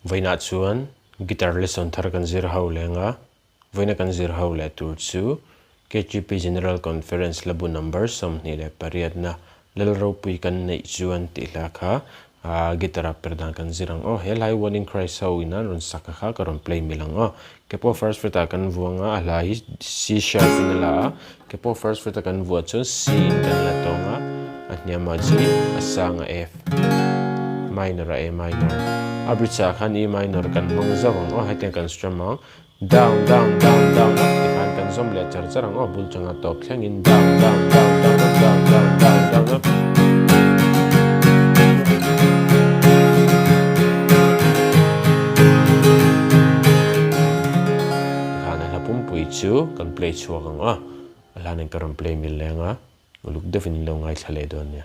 Vawiinah chuan guitar lesson thar kan zir ho leng a, vawiina kan zir ho leh tur chu KGP General Conference labu number 28na Lal ropui kan neih chuan tih hla kha guitar ah per dan kan zir ang aw. He hla hi One in Christ ho in an rawn sak a kha ka rawn play mil ang aw. Ke pawh first fret ah kan vuang a, a hla hi C sharp in a la a, ke pawh first fret a kan vuah chuan C in kan la tawng a, a hniam ah G, a sang a F, minor a A minor. A bridge ah khan E minor kan hmang zauh ang aw, hetiang kan strum ang, down down down down up tikhan kan zawm leh char char ang aw, bul changa tawp thlengin down down down down up down down down down up. Tikhan a hla pumpui chu kan play chhuak ang aw, a hla nen ka rawn play mil leng a, uluk deuhin in lo ngaithla leh dawn nia.